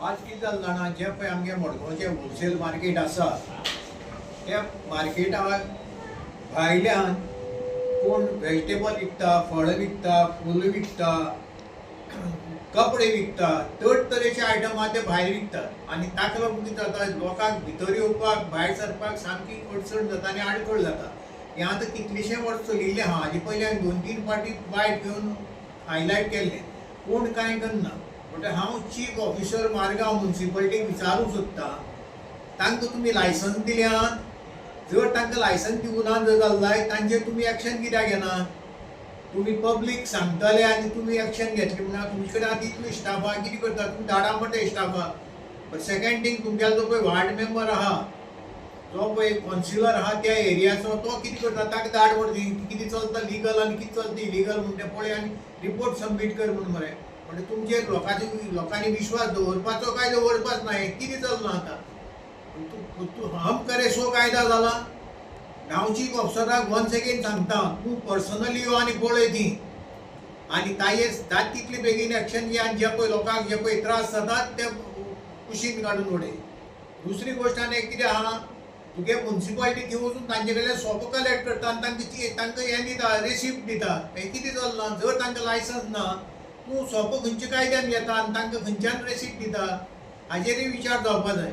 आज कितें जालें जाणा, जें पळय आमगे मडगांवचें होलसेल मार्केट आसा त्या मार्केटाक भायल्यान कोण वेजिटेबल विकता, फळां विकता, फुलां विकता, कपडे विकता, तरेतरेचे आयटम आहा ते भायर विकतात आनी ताका लागून कितें जाता, लोकांक भितर येवपाक भायर सरपाक सामकी अडचण जाता आनी आडखळ जाता. हें आतां कितलेशे वर्स चलिल्लें आहा. हाजे पयलीं हांवें 2-3 फावटी बायट घेवन हायलायट केल्लें, कोण कांय करना. म्हणटकीर हांव चीफ ऑफिसर मारगांव मुन्सिपालिटीक विचारूंक सोदतां, तांकां तुमी लायसन्स दिल्यात? जर तांकां लायसन्स दिवंक ना जर जाल्यार जायत तांचेर तुमी एक्शन कित्याक घेनात? तुमी पब्लीक सांगतले आनी तुमी एक्शन घेतले म्हणून तुमचे कडेन आतां इतलो स्टाफ आहा, कितें करता तुमी? धाडा म्हणटा स्टाफाक. बट सेकंड थींग, तुमगेलो जो पळय वार्ड मेंबर आहा, जो पळय कौन्सिलर आहा त्या एरियाचो, तो कितें करता? ताका धाड मरे, कितें चलता लिगल आनी कितें चलता इलिगल म्हण तें पळय आनी रिपोर्ट सबमीट कर म्हूण मरे. म्हणजे तुमचेर लोकांनी विश्वास दवरपाचो काय दवरपाच ना, हें कितें चल्लां आतां? तूं हम करे सो कायदा जाला. हांव चीफ ऑफिसराक वन्स अगेन सांगता, तूं पर्सनली यो आनी पळय ती आनी ताजेर जाता तितले बेगीन एक्शन घे आनी जे पळय लोकांक जे पळय त्रास जातात ते कुशीन काडून उडय. दुसरी गोश्ट आनी एक कितें आहा, तुगे मुन्सिपालिटी थंय वचून तांचे कडल्यान सोपो कलेक्ट करता आनी तांकां हें दिता, रिसिप्ट दिता. हें कितें चल्लां? जर तांकां लायसन्स ना, तूं सोपो खंयच्या कायद्यान घेता आनी तांकां खंयच्यान रिसिप्ट दिता, हाजेरूय विचार जावपा जाय.